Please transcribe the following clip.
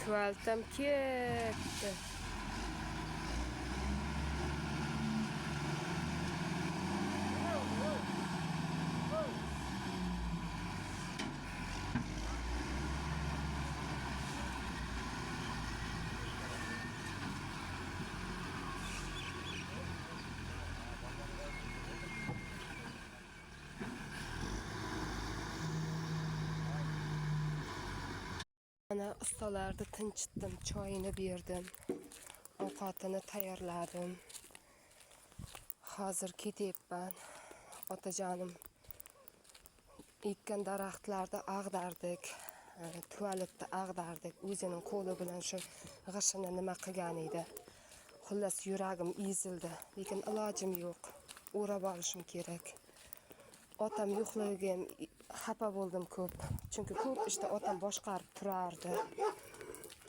Tuvaletim ketdi. Mana ustalarni tinchitdim, choyini berdim, ovqatini tayyorladim. Hozir ketyapman. Otajonim ekkan daraxtlarni ag'dardik, tualetni ag'dardik. O'zining qo'li bilan shu g'ishini nima qilgan edi. Xullas, yuragim ezildi, lekin ilojim yo'q. O'rab olishim kerak. Otam yo'qligiga ham xafa bo'ldim ko'p. Chunki ko'p ishda otam boshqarib turardi.